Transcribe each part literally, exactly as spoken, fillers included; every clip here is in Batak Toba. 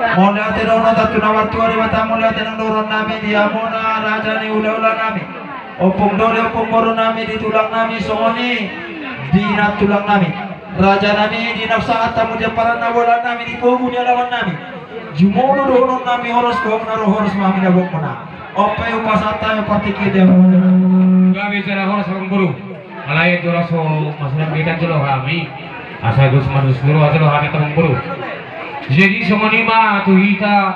Mauliate do on tu na martua Debata, mauliate nang do rohanami di hamuna raja ni hulahulanami. Ompung do di ompung borunami di tulangnami, songon i di nantulangnami. Rajanami, di na sahat hamu di amparan na bolanami, di pogu ni alamanami. Jumolo dohononnami horas, dohot na ro horas ma hami na bongkona. On pe hupasahat hami partingkian di hamuna. Gabe jala horas, amangboru. Alai jolo so masilang beta jolo hami. Asa dos madus dulu jolo hami, amangboru. Jadi songon i ma tu hita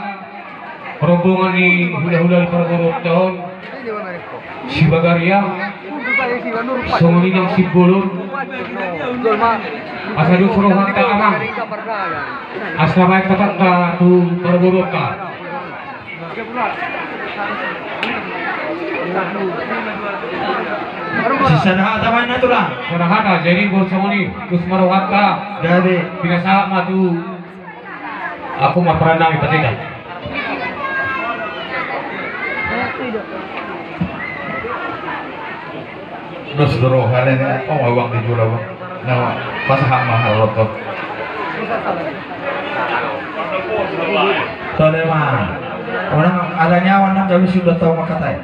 rombongan ni hulahula di parboruonta on, Sibagariang, songon i nang Simbolon, asa dos rohanta, amang. Asa baen hatanta tu parboruonta. Sisada hata ma inna, tulang. Sada hata, jadi boru songon i, dos ma rohanta. Gabe. Pinasahat ma tu Aku ma peran nami, Pak Tita. Dos do roha, ale, oh, abang di jolo, bang. Nama, pasahat ma hal lotot. Tole ma. Orang ala nyawa nang gabe sudah tahu makatai.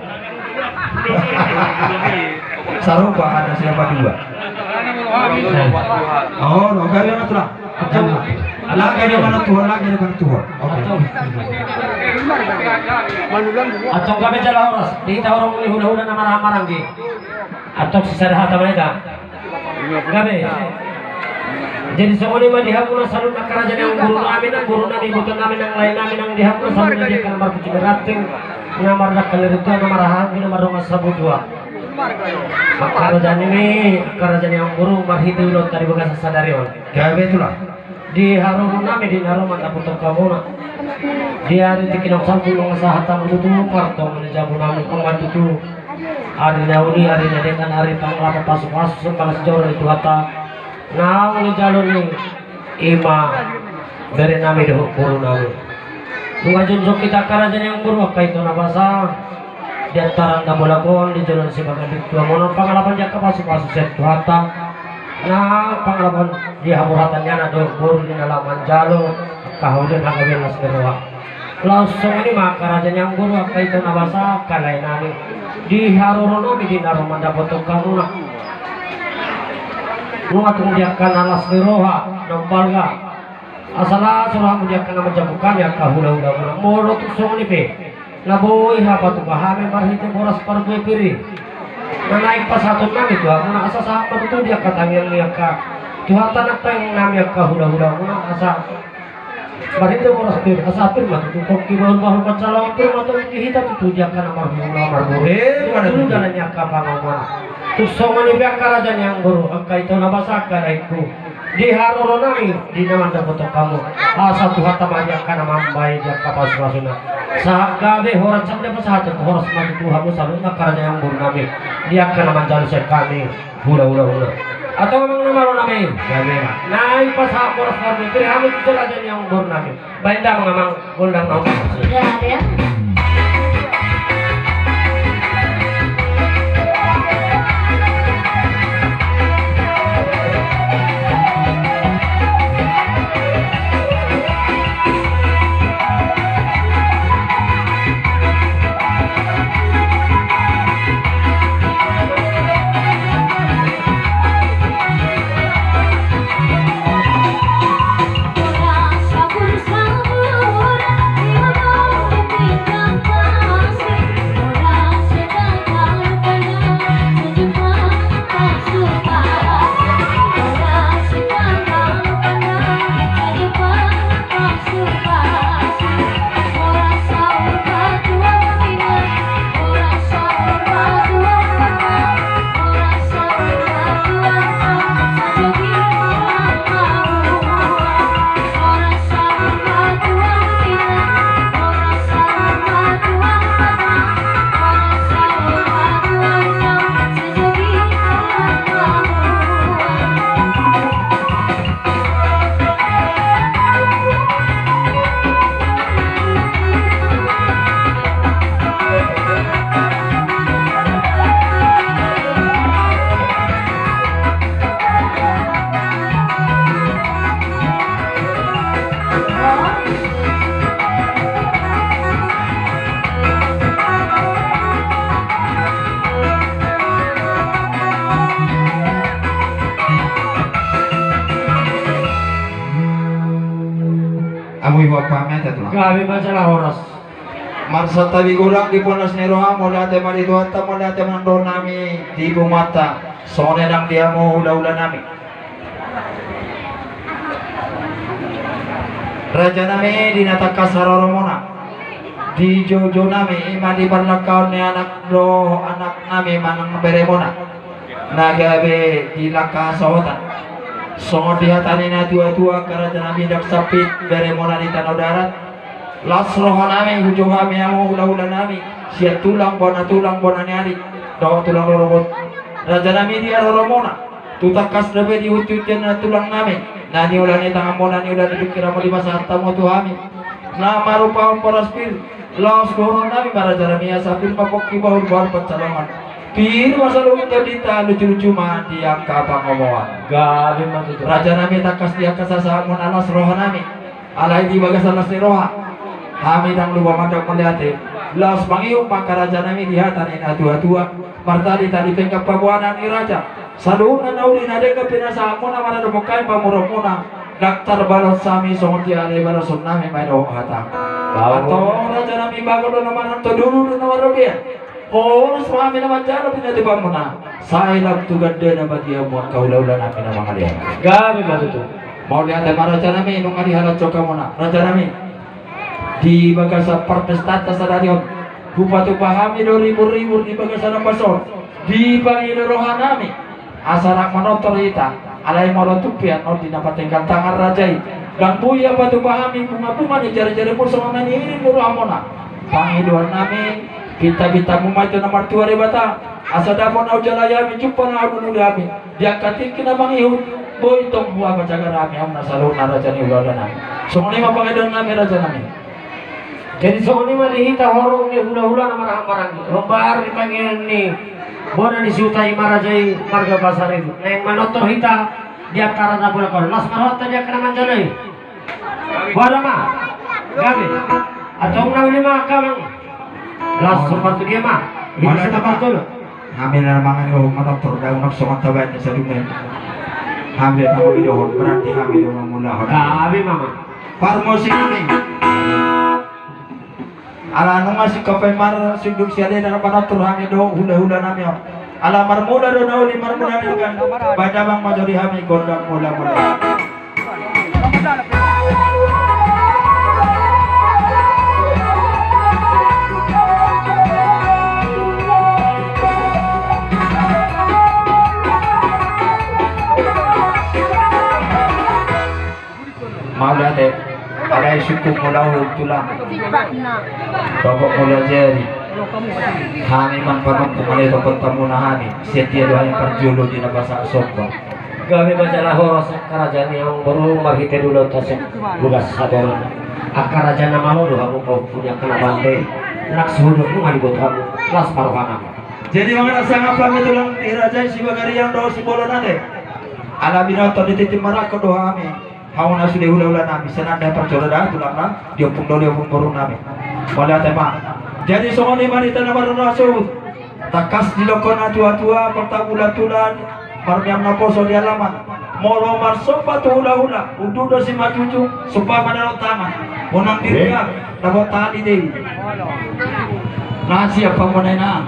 Sarupa ada siapa dua. Oh, lo gabe ma, tulang. Lagi di mana Tuhan, lagi di mana Tuhan. Oke. Antong gabe jala horas, di hita horong ni hulahula na marhahamaranggi. Antong sisada hata ma hita. Gabe. Jadi songon i ma di hamuna saluhutna angka raja ni amangboru nami, nang boru nami, iboto nami, nang lae nami, nang di hamuna saluhutna di angka na marpujinai ranting, na mardangka ni rintua, na marhahamaranggi, na mardongan sabutua. Angka raja nami, angka raja ni amangboru, marhite ulaonta di bagasan sadari on. Gabe, tulang. Di haroro nami di na ro mandapothon hamuna. Di ari tingki na umsal tu nunga sahat hamu tutu, partonga ni jabu nami, pambantu tu. Ari na uli, ari na denggan, ari pangalapan, pasupasu, sian bagas joro ni Tuhanta. Naung dijalo ni i ma bere nami dohot boru nami. Nunga jongjong hita angka raja ni amangboru, angka ito na basa. Di antaran na bolak on, di joloan sibagas ni tua, monon pangalapan di angka pasupasu sian Tuhanta. Na pangalapan di haborhatan ni anak dohot boru di na laho manjalo angka haulian hagabeon, las ni roha. Laos songon i ma angka raja ni amangboru, angka ito na basa, angka lae nami. Di haroro nami di na ro mandapothon hamuna. Nunga tung di angka na las ni roha, na umbalga. Asa las rohamu di angka na manjabu hami, angka hulahulamuna. Molo tung songon i pe, na boi hapatupa hami marhite boras parbue pir i. Na naeng pasahaton nami tu hamuna, asa sahat ma tutu di angka tangiang ni angka Tuhanta nang tangiang nami, angka hulahulamuna, asa marhite boras pir, asa pir ma tutu pongki, bahulbahul pansalongan, pir ma tutu di hita tutu di angka na marhulahula marboru. Eh, di hula-hula ni angka pangomoan. Tung songon i pe angka raja ni amangboru, angka ito na basa, angka laengku. Di haroro nami di na mandapothon hamu, asa Tuhanta ma di angka na mambahen di angka pasupasuna. Sahat gabe, horas ma di pasahaton, horas ma tutu hamu saluhutna angka raja ni amangboru nami, di angka na manjalo sian hami hulahulamuna. Antong amang na malo nami. Gabe ma. Naeng pasahat boras parbue pir hamu tu raja ni amangboru nami. Baen damang, amang, gondang na umum. Ya, ya. Amu ibu apa mete tulang. Gabe ma jala horas. Marsantabi godang di ponas ni roha, mauliate ma di Tuhanta, mauliate ma dohononnami di punguanta. Songon i nang di hamu hulahulanami. Rajanami, di na tangkas haroromuna di joujounami, i ma di parlangkaon ni anak dohot anaknami manang beremuna na gabe di langka hasohotan. Songon di hata ni natuatua, angka rajanami, ndang sempit beremuna di tano darat. Las rohanami hujou hami hamu hulahulanami, sian tulang bona, tulang bona ni ari dohot tulang rorobot. Rajanami, di haroromuna tu tangkas dope di hunti-huntian ni tulangnami, na niula ni tanganmuna, niula ni pingkiranmuna dipasahat hamu tu hami na marupahon boras pir. Laos dohononnami ma rajanami, asa pir ma pongki, bahul-bahul pansalongan, pir ma saluhut tondinta, luju-luju ma di angka pangomoan. Gabe ma tutu. Rajanami, tangkas di angka sasahatmuna, las rohanami. Alai di bagasan las ni roha, hami ndang lupa mandok mauliate. Laos mangihut ma, angka rajanami, di hata ni natuatua, martali-tali penggan paboanan ni raja. Saluhutna na uli na denggan pinasahatmuna maradophon hami pamoruonmuna, ndang tarbalos hami songon dia, alai balosonnami ma i dohot hata. Antong rajanami, bagot do na marantau, duru do na marrobean. Horas ma hami na manjalo pinatupamuna. Sai lam tu gandana ma di hamu angka hulahulanami na mangalean. Gabe ma tutu. Mauliate ma rajanami, nunga dihalashon hamuna rajanami. Di bagasan parpestanta sadari on, hupatupa hami do ribur-ribur di bagasan ombas on. Dipangido rohanami asa rap manortor hita, alai molo tung pe annon di na patenggan tangan raja i, ndang boi hupatupa hami bunga-bunga ni jari-jarimu songon na niiring ni rohamuna. Pangidoannami, pinta-pintamu ma i tu na martua Debata, asa dapot na hujalai hami, jumpa na hudungdung hami di angka tingki na mangihut, boi tong hupajagar hami hamuna saluhutna raja ni hulahulanami. Songon i ma pangidoannami rajanami. Jadi songon i ma di hita horong ni hulahula na marhahamaranggi, hombar di pangidoan ni bona ni si Huta i ma raja i marga Pasaribu. Naeng manortor hita di antara na bolak on. Las ma rohanta di angka na manjalo i. Boha ma. Gabe. Antong na uli ma angka amang. Las sompat tu dia ma. Hita sompat tu dia. Hami na mangan i, manortor, ndang songon tabaen ni sadunai. Hami na mangidohon, berarti hami na mamulahon. Gabe ma. Parmusiknami. Ala nunga singkop i marsundut sian i, na manortor hami do hulahulanami on. Ala marmula do na uli, marmula do kan. Baen damang ma jo di hami gondang mula-mula. Mauliate, alai sungkun molo au tulang. Pokok molo jadi. Hami manang panungkun manaek tu pantamuna hami. Sian dia do hami parjolo di na pasahat somba. Gabe ma jala horas angka raja ni amangboru, marhite do ulaonta sian Lugas Saboran. Angka raja na malo do hamu pahompu ni angka na pande. Nang suhudon nunga diboto hamu, las ma rohanami. Jadi mangan sangap hami tulang di raja i, Sibagariang dohot Simbolon ate. Ala binoto di tintin marangkup do hami. Hamu na sude hulahulanami, sai nda parjolo da tulang na di ompung do di ompung borunami. Mauliate ma. Jadi songon i ma hita na marroha suhut. Tangkas didok na tuatua, partabulan-bulan, marmiam na poso di alaman. Molo marsomba tu hulahula, unduk do simanjujung, somba ma dalan tangan. Unang diriak, dapot tali do i. Na siap hamu na inang.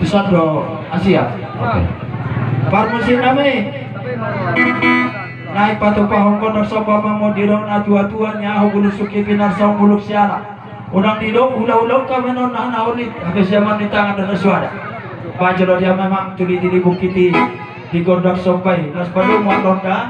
Tusan do, na siap. Oke. Parmusiknami. Naeng patupahon gondang somba ma molo didok na tuatua, ni ahu bulung sungkit, pinarsahon bulung siala. Unang didok hulahula on, hami annon na hanaholit, hape siaman ni tangan do na suada. Baen jolo dia memang tu di, di bungkit i, di gondang somba i, las padomu annon da.